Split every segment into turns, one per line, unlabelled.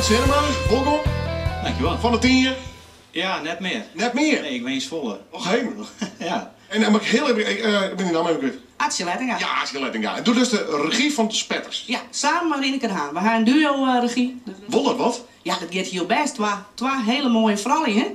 Arend Sinnema, wolkom.
Dankjewol.
Fan de Tynje.
Ja, net mear.
Net mear?
Nee, ik wenje yn Zwolle.
Och hemel.
Ja.
En dan moat ik hiel even, ik eh, bin dyn namme even kwyt.
Atsje Lettinga.
Ja, Atsje Lettinga. En do dochst de regy fan Spetters.
Ja, samen mei Rineke de Haan. We ha in duo eh, regy.
Wol dat wat?
Ja, dat giet hiel bêst. Twa, twa hiele moaie froulju, hè?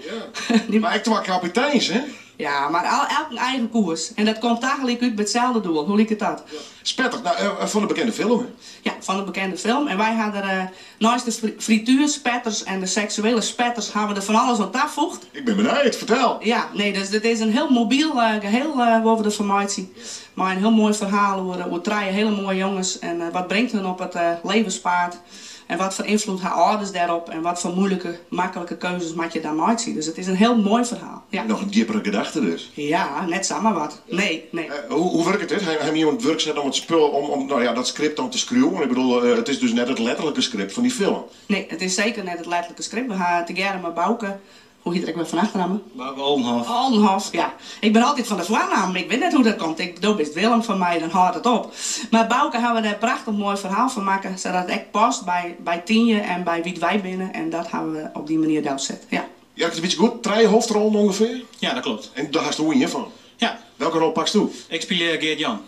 Ja. Mar ek twa kapiteins, hè?
Ja, mar al, elk in eigen koers. En dat komt tagelyk út by itselde doel. Hoe liket dat?
Spetter, nou, eh, fan de bekende film, hè?
Ja, fan de bekende film. En wy ha der eh, neist de frituerspetters en de seksuele spetters ha we der fan alles oan tafoegd.
Ik bin benijd, fertel.
Ja, nee, dus it is in hiel mobyl eh, geheel uh, wolle we derfan meitsje. Mei in hiel moai ferhaal oer, oer trije hiele moaie jonges en wat bringt hun op it levenspaad. En wat foar ynfloed ha âlders dêrop en wat foar muoilike, maklike keuzes moatte je dan meitsje. Dus it is in hiel moai ferhaal. Ja.
Noch in djippere gedachte dus.
Ja, net samar wat. Nee, nee.
Hoe, hoe wurket dit? Ha jim oan it wurk set om it spul, om, om nou ja, dat skript dan te skriuwen? Ik bedoel, it is dus net it letterlike skript fan dy film.
Nee, it is seker net it letterlike skript. We ha tegearre mei Bouke, hoe hjit er ek wer fan achternamme?
Bouke Oldenhof.
Oldenhof, ja. Ik bin altyd fan de foarnammen, ik wit net hoe't dat komt. Ik, do bist Willem foar my, dan hâldt it op. Mar Bouke ha we dêr prachtich moai ferhaal fan makke, sadat it ek past by, by Tynje en by wie't wy binne. En dat ha we op dy manier delset, ja.
Ja, it is in bytsje goed. Trije hoofdrollen ûngefear?
Ja, dat klopt.
En dêr hast do ien fan?
Ja.
Welke rol pakst do?
Ik spylje Geert Jan.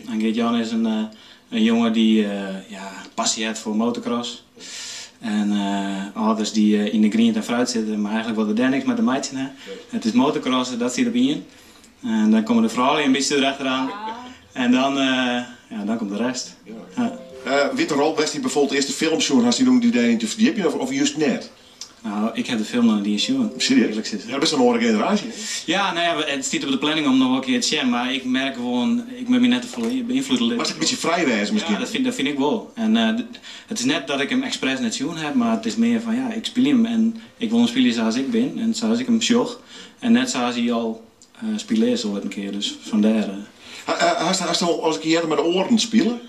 En Geert Jan is in, in jonge dy't ja, passy hat foar motocross. En âlders dy't yn de griente en fruit sitte, mar eigentlik wolle dêr niks mei te meitsjen ha. It is motocross, dat stiet op ien. En dan komme de froulju in bytsje derachteroan. En dan, ja, dan komt de rest.
Ja. Witte rol wêr'tst dy bijvoorbeeld earst de film sjoen hast om dy dêryn te ferdjipjen of, of just net?
Nou, ik ha de film noch net iens sjoen.
Serieus?
Sizze.
Ja, bist in oare generaasje.
Ja, nou ja, it stiet op de planning om noch wol in kear te sjen, mar ik merk gewoan, ik moat my net te folle beynfloede litte.
Moatst ek in bytsje frij wêze miskien?
Ja, dat fyn ik wol. En it is net dat ik him ekspres net sjoen ha, mar it is mear fan ja, ik spylje him en ik wol him spylje sa as ik bin en sa as ik him sjoch. En net sa as hy al spile is oait in kear, dus fandêr.
Hast al ris in kear mei de oaren spile?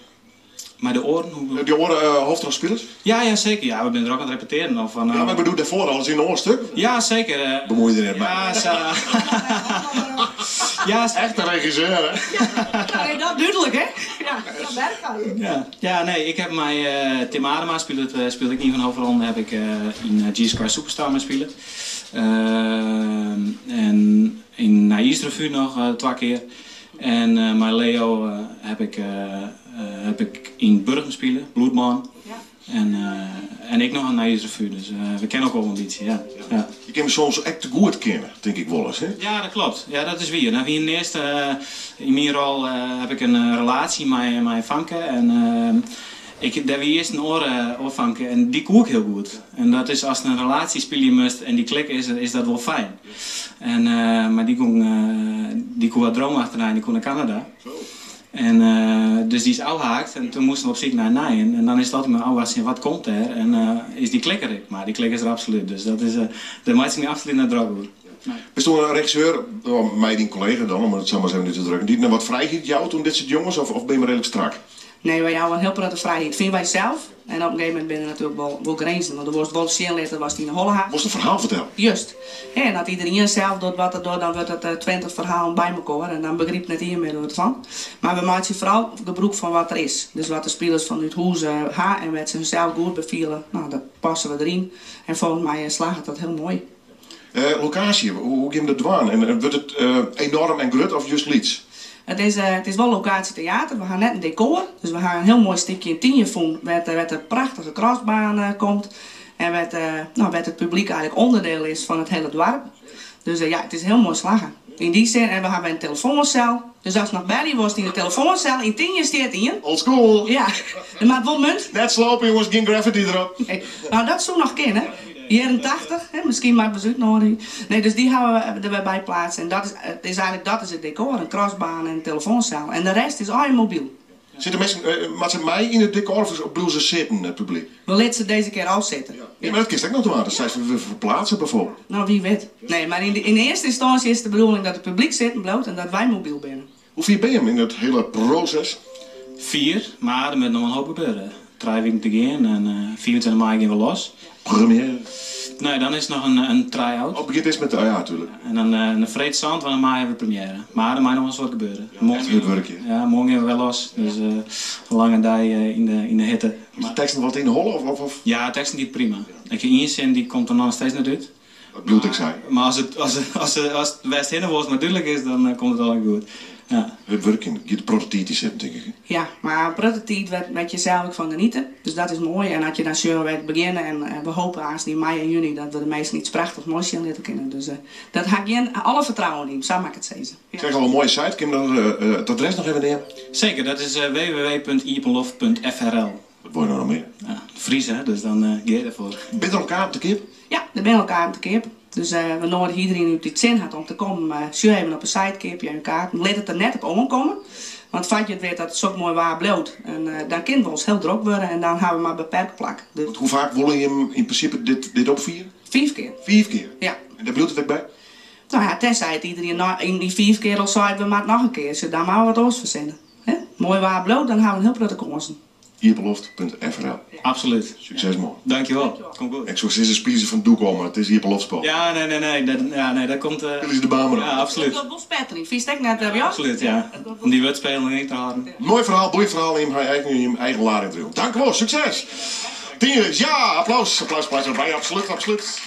Mei de oaren? Hoe...
De oare hoofdrolspilers?
Ja, ja, seker. Ja, we binne drok oan it repetearjen noch. Fan,
ja, mar ik bedoel dêrfoar al ris yn in oar stik?
Ja, seker.
Bemuoi der net mei.
Ja, sa. ja,
Echte regisseur, hè?
Ja, nee, dat dúdlik, hè? Ja, dat werkt al.
Ja, ja, nee, ik ha mei Tim Adema spilet, spilet ek ien fan de hoofdrollen, ha ik yn Jesus Christ Superstar mei spile. En yn Nij Ierst Revue noch twa kear. En mei Leo ha ik yn Burgum spile, Bloedman. En, en ek noch in Nij Ierst Revue, dus we kenne elkoar wol in bytsje, ja. Ja.
Je kinne soms ek te goed kenne, tink ik wolris, hè?
Ja, dat klopt. Ja, dat is wier. Nou, wie in earste, yn myn rol ha ik in relaasje mei, mei famke en ik, dêr wie earst in oare, oar famke en dy koe ik hiel goed. En dat is ast in relaasje spylje moatst en dy klik is, is dat wol fijn. En, mar dy gong, dy koe har droom achternei en dy koe nei Kanada. En dus dy is ôfhaakt en toen moasten we op syk nei in nijen. En dan is it altyd mar ôfwachtsjen, wat komt dêr en is dy klik der ek? Mar dy klik is der absolút. Dus dat is, dêr meitsje ik my absolút net drok oer.
Bist do in regisseur, mei dyn kollega dan, om it sa mar ris even út te drukken, dy't noch wat frijheid jout oan dit soart jonges of binne je reedlik strak?
Nee, wy jouwe in hiel protte frijheid, fine wy sels. En op in gegeven momint binne der natuerlik wol, wol grinzen, want do wolst wol sjen litte watst yn 'e holle hast.
Wolst in ferhaal fertelle?
Just. En as iderien sels docht wat er docht, dan wurdt it 20 ferhalen by mekoar en dan begrypt net ien mear wat fan. Mar we meitsje foaral gebrûk fan wat der is. Dus wat de spilers fanút hûs ha en wêr't se hunsels goed by fiele, nou, dat passe we deryn. En folgens my slagget dat hiel moai.
Lokaasje, hoe gean je dat dwaan? En wurdt it enoarm en grut of just lyts?
It is wol lokaasjeteater. We ha net in dekor. Dus we ha in hiel moai stikje yn Tynje fûn wêr't de prachtige crossbaan komt. En wêr't, no, wêr't it publyk eigentlik ûnderdiel is fan it hiele doarp. Dus ja, it is hiel moai slagge. Yn dy sin, en we hawwe in telefoansel. Dus ast noch belje wolst yn de telefoansel, yn Tynje stiet ien.
Old school.
Ja, der moat wol munt.
Net slope jonges, gjin graffiti derop.
Nee, nou dat soe noch kinne. Jierren 80, hè, miskien moatte we se útnoadigje. Nee, dus dy hawwe we der wer by pleatst. En dat is, it is eigentlik dat is it dekor, in crossbaan en in telefoansel. En de rest is allegear mobyl.
Sitte minsken, moatte se mei yn it dekor of bliuwe se sitten, it publyk?
We litte se dizze kear al sitte.
Ja, mar dat kinst ek noch dwaan. Dan seist we ferplaatse bijvoorbeeld.
Nou, wie wit. Nee, mar yn earste ynstânsje is de bedoeling dat it publyk sitten bliuwt en dat wy mobyl binne.
Hoe fier binne jim yn it hiele proses?
Fier, mar der moat noch in hoop gebeure. 3 wiken te gean en 25 maaie gean we los.
Première.
Nee, dan is noch in try-out.
Oh, begjint earst met, oh ja, tuurlijk.
En dan de freed 27 maaie hawwe we première. Mar der mei noch wolris wat gebeure.
Echt hurd wurkje.
Ja, moarn gean we wer los. Dus in lange dei yn de hitte.
Is de teksten wat yn de holle? Of, of?
Ja, de teksten giet prima. Ik ha ien sin dy komt der noch steeds net út.
Dat bliuwt ek sa.
Mar as it, as, as, as it wêr'tst hinne wolst mar dúdlik is, dan komt it allegear goed. Ja.
Hurd wurkjen giet in protte tiid yn sitten, tink ik.
Ja, mar in protte tiid wêr't je sels ek fan geniete. Dus dat is moai. En as je dan sjogge wêr't we begjinne en we hoopje aanst yn mei en juny dat we de minsken iets prachtichs moais sjen litte kinne. Dus dat ha ik gjin alle fertrouwen yn, sa moat ik it sizze.
Ik seach al in moaie site, kin we it adres noch even neame?
Seker, dat is www.iepenloft.frl.
Wat wol je no noch mear?
Ja, Fries hè, dus dan gean je derfoar.
Binne der al kaarten te keap?
Ja, der binne al kaarten te keap. Dus we noadigje iedereen út dy't sin hat om te kommen. Sjoch even op de site, keapje even kaarten. Lit it der net op oankomme, want foar't je it witte, as it sok moai waar bliuwt, en dan kin it wolris hiel drok wurde en dan hawwe we mar beperkt plak. Dus
Want hoe faak wolle jim yn prinsipe dit opfiere?
Fiif kear.
Fiif kear?
Ja.
En dêr bliuwt it ek by?
No ja, tenzij it iedereen yn dy fiif kear al seit, we moatte noch in kear. Sjoch, dan moatte we wat oars fersinne. Moai waar bliuwt, dan hawwe we in hiel protte kânsen.
Iepenloft.frl.
Absolút.
Sukses man.
Dankjewol. Komt goed.
Ik soe sizze spylje se fan it doek ôf, mar it is iepenloftspul.
Ja, nee, nee, nee. Dat, ja, nee, dat komt.
Spylje se de baan mar ôf.
Ja, absolút.
Dat giet wol spetterjen. Fynst ek net, Bjorn?
Absolút, ja. Om dy wurdspeling ek te hâlden.
Moai ferhaal, boeiend ferhaal. Jim ha eigen, jim eigen lading driuwen. Dankewol, sukses! Tien, ja, applaus, applaus, applaus erbij, absolút, absolút.